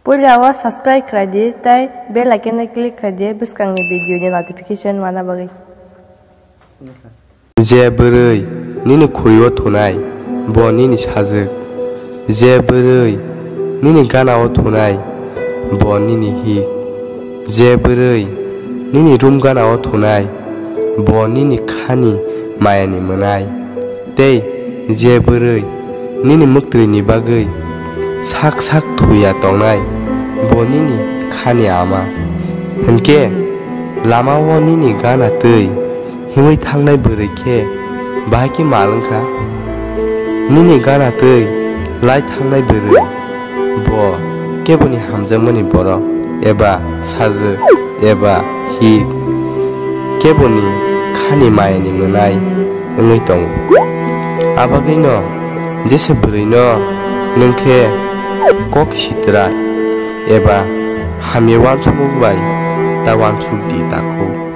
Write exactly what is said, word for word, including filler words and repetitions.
Puila o subscribe khlai di tei bell icon no click khlai di bwskangni video ni notification mana bagwi. Je bwrwi nini khuri-o thunai, bo nini sajwk. Je bwrwi nini gana-o thunai, bo nini hik. Je bwrwi nini rum gana-o thunai, bo nini khani mayani mwnai. Tei je bwrwi nini mwktwini bagwi sak sak thuya tongnai, bo nini khani ama. Hinkhe lama-o nini gana twi himwi thangnai bwrwi khe bahai khe mal wngkha? Nini gana twi lai thangnai bwrwi bo keboni hamjakmani borok eba sajwk eba hik, keboni khani mayani mwnai wngwi tongo. Abagwino jesa bwrwino nwng khe kok sitra eba hamya uansukmung bai ta uansuk di takhuk.